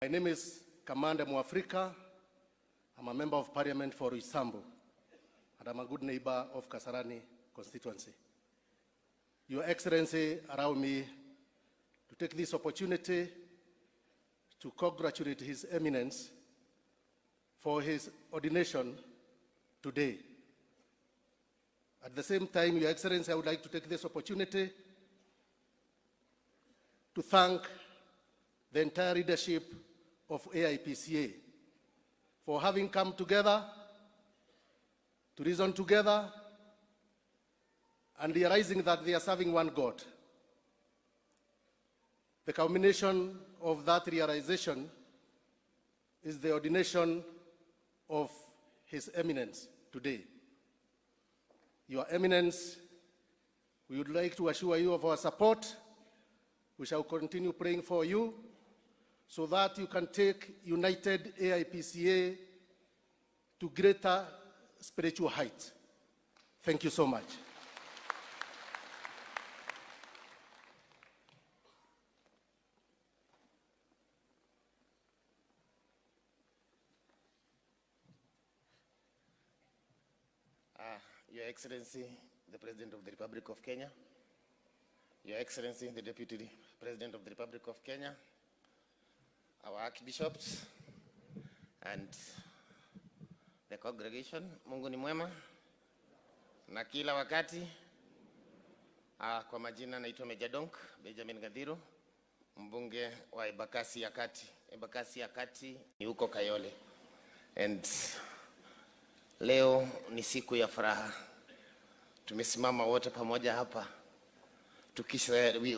My name is Kamande Mwafrika. I'm a member of parliament for Roysambu, and I'm a good neighbor of Kasarani constituency. Your Excellency, allow me to take this opportunity to congratulate His Eminence for his ordination today. At the same time, Your Excellency, I would like to take this opportunity to thank the entire leadership of AIPCA for having come together, to reason together, and realizing that they are serving one God. The culmination of that realization is the ordination of His Eminence today. Your Eminence, we would like to assure you of our support. We shall continue praying for you so that you can take United AIPCA to greater spiritual heights. Thank you so much. Your Excellency, the President of the Republic of Kenya, Your Excellency, the Deputy President of the Republic of Kenya, our archbishops, and the congregation. Mungu ni mwema na kila wakati. Kwa majina naitwa Meja Donk Benjamin Gathiru, mbunge wa Embakasi ya Kati. Embakasi ya Kati ni huko Kayole. And leo ni siku ya furaha. Tumesimama wote pamoja hapa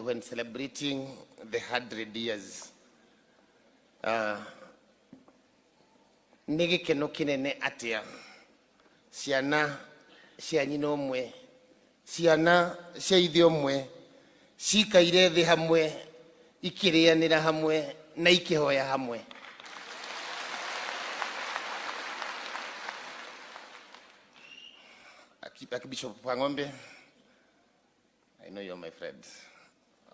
when celebrating the 100 years. Nĩ gĩkeno kĩnene atĩa ciana cia nyina ũmwe, ciana cia ithe ũmwe cikaire thĩ hamwe, ikĩrĩanĩra hamwe na ikĩhoya hamwe. Archbishop Wang'ombe, I know you're my friend.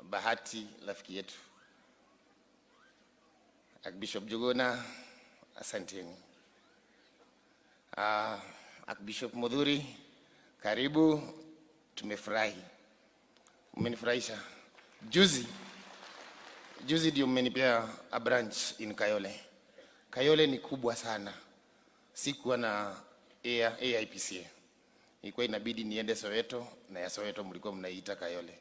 Bahati rafiki yetu. Archbishop Juguna, asanteni. Archbishop Mudhuri, karibu, tumefurahi. Umenifurahisha. Juzi ndio mmenipea a branch in Kayole. Kayole ni kubwa sana. Sikuwa na AIPCA. Ilikuwa inabidi niende Soweto, na ya Soweto mlikuwa mnaiita Kayole.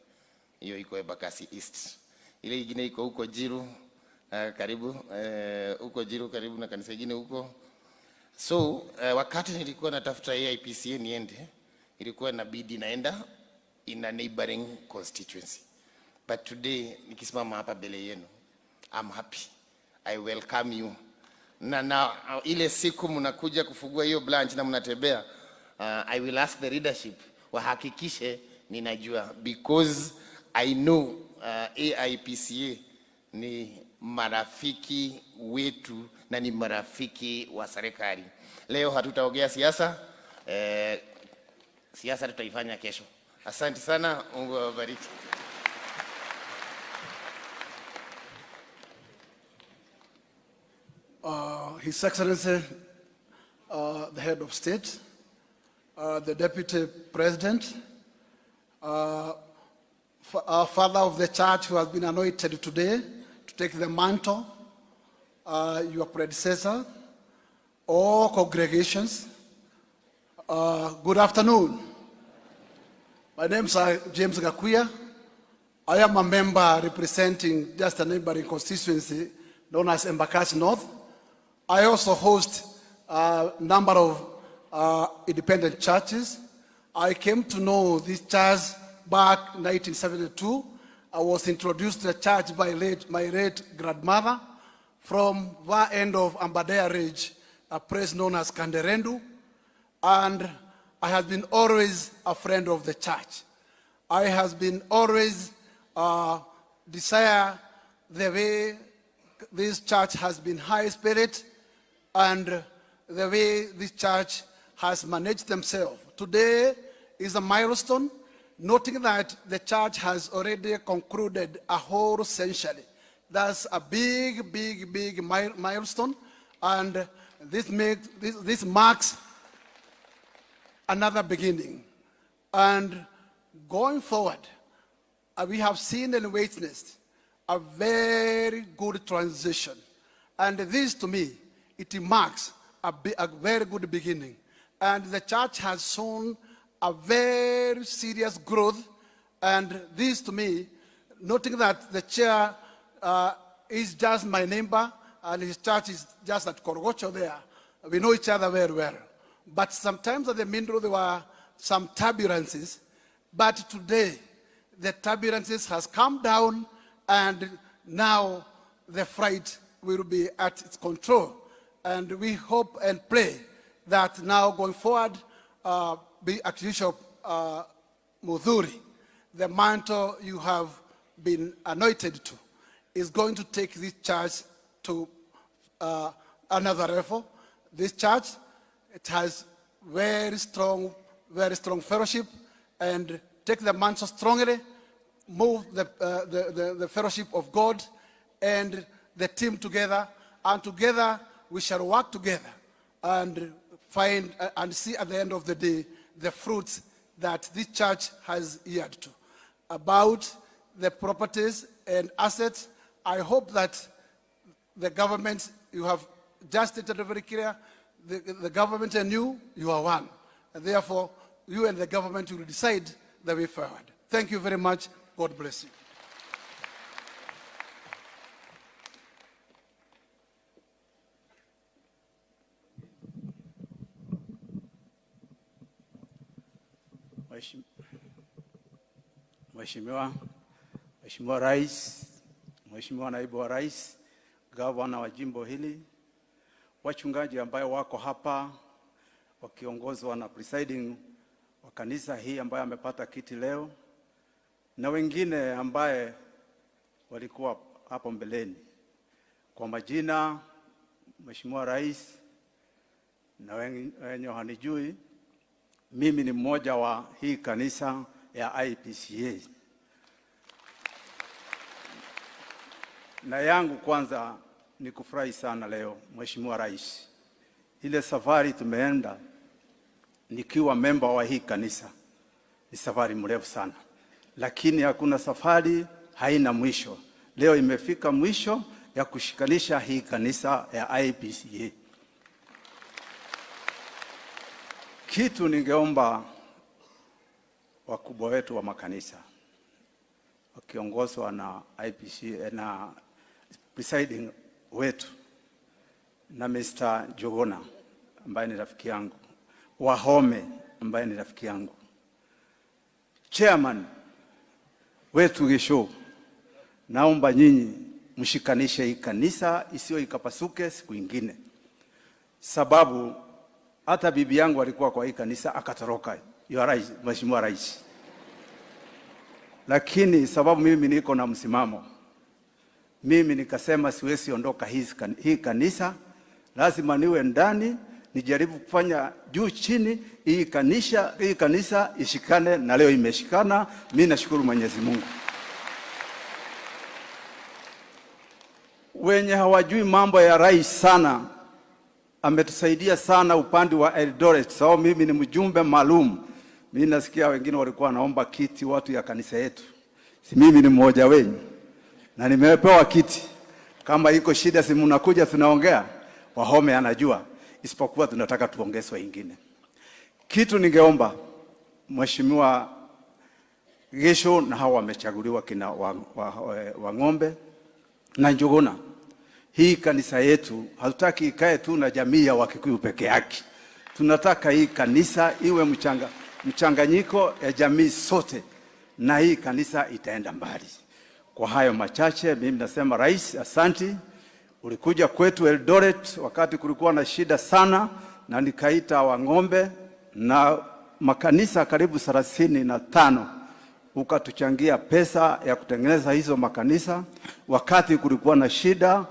Hiyo iko Embakasi East. Ile nyingine iko huko Jiru, karibu, huko Jiru karibu na kanisa nyingine huko. So, wakati nilikuwa natafuta AIPCA niende, ilikuwa inabidi naenda in a neighboring constituency. But today nikisimama hapa mbele yenu, I'm happy. I welcome you. Na ile siku mnakuja kufungua hiyo branch na mnatembea, I will ask the leadership wahakikishe ninajua, because I know AIPCA ni marafiki wetu na ni marafiki wa serikali. Leo hatutaongea siasa, siasa tutaifanya kesho. Asante sana, Mungu awabariki. His Excellency, the Head of State, the Deputy President, our Father of the Church who has been anointed today to take the mantle, your predecessor, all congregations, good afternoon. My name is James Gakuya. I am a member representing just a neighboring constituency known as Embakasi North. I also host a number of independent churches. I came to know this church back in 1972. I was introduced to the church by my late grandmother from the end of Aberdare Ridge, a place known as Kanderendu, and I have been always a friend of the church. I have been always desire the way this church has been high spirit and the way this church has managed themselves. Today is a milestone, noting that the church has already concluded a whole century. That's a big, big, big milestone, and this marks another beginning. And going forward, we have seen and witnessed a very good transition. And this, to me, it marks a very good beginning. And the church has shown a very serious growth. And this, to me, noting that the chair is just my neighbor, and his church is just at Korogocho there. We know each other very well. But sometimes at the middle there were some turbulences. But today, the turbulences has come down, and now the freight will be at its control. And we hope and pray that now going forward, be Archbishop Muthuri, the mantle you have been anointed to, is going to take this church to another level. This church, it has very strong, very strong fellowship, and take the mantle strongly, move the fellowship of God and the team together, and together we shall work together and find and see at the end of the day the fruits that this church has yielded to. About the properties and assets, I hope that the government, you have just stated very clear, the government and you, you are one. And therefore, you and the government will decide the way forward. Thank you very much. God bless you. Mheshimiwa, Mheshimiwa Rais, Mheshimiwa Naibu wa Rais, Gavana wa jimbo hili, wachungaji ambayo wako hapa wakiongozwa na presiding wa kanisa hii ambaye amepata kiti leo, na wengine ambaye walikuwa hapo mbeleni. Kwa majina, Mheshimiwa Rais na wenye hanijui, mimi ni mmoja wa hii kanisa ya IPCA. Na yangu kwanza ni kufurahi sana leo, Mheshimiwa Rais. Ile safari tumeenda nikiwa member wa hii kanisa ni safari mrefu sana, lakini hakuna safari haina mwisho. Leo imefika mwisho ya kushikanisha hii kanisa ya IPCA. Kitu ningeomba wakubwa wetu wa makanisa wakiongozwa na IPCA na presiding wetu na Mr. Jogona ambaye ni rafiki yangu, Wahome ambaye ni rafiki yangu, chairman wetu Gisho, naomba nyinyi mshikanishe hii kanisa isiyo ikapasuke siku ingine, sababu hata bibi yangu alikuwa kwa hii kanisa akatoroka. You are right, Mheshimiwa Rais. Lakini sababu mimi niko na msimamo, mimi nikasema siwezi ondoka hii kanisa, lazima niwe ndani, nijaribu kufanya juu chini hii kanisa ishikane, na leo imeshikana. Mimi nashukuru Mwenyezi Mungu. Wenye hawajui mambo ya rais sana, ametusaidia sana upande wa Eldoret. Sababu mimi ni mjumbe maalum. Mimi nasikia wengine walikuwa wanaomba kiti watu ya kanisa yetu. Si mimi ni mmoja wenu. Na nimepewa kiti. Kama iko shida si mnakuja tunaongea. Wahome anajua. Isipokuwa tunataka tuongezwe wengine. Kitu ningeomba Mheshimiwa Gisho na hawa wamechaguliwa kina wa Ng'ombe na Njuguna. Hii kanisa yetu hatutaki ikae tu na jamii ya Wakikuyu peke yake. Tunataka hii kanisa iwe mchanganyiko ya jamii sote, na hii kanisa itaenda mbali. Kwa hayo machache mimi nasema Rais, asanti. Ulikuja kwetu Eldoret wakati kulikuwa na shida sana, na nikaita Wang'ombe na makanisa karibu 35, ukatuchangia pesa ya kutengeneza hizo makanisa wakati kulikuwa na shida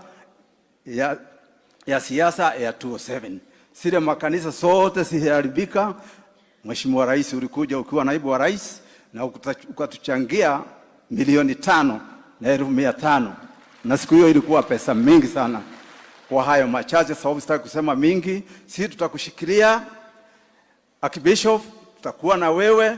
ya siasa ya 207. Zile makanisa zote ziliharibika. Mheshimiwa Rais ulikuja ukiwa naibu wa rais na ukatuchangia milioni 5 na elfu mia tano Na siku hiyo ilikuwa pesa mingi sana. Kwa hayo machache, sababu sitaki kusema mingi, sisi tutakushikilia Archbishop, tutakuwa na wewe.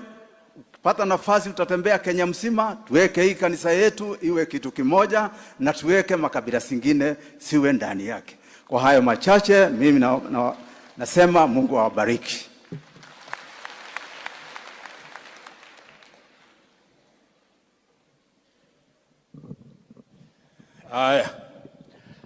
Ukipata nafasi utatembea Kenya mzima, tuweke hii kanisa yetu iwe kitu kimoja na tuweke makabila zingine siwe ndani yake. Kwa hayo machache, mimi nasema Mungu awabariki. Haya.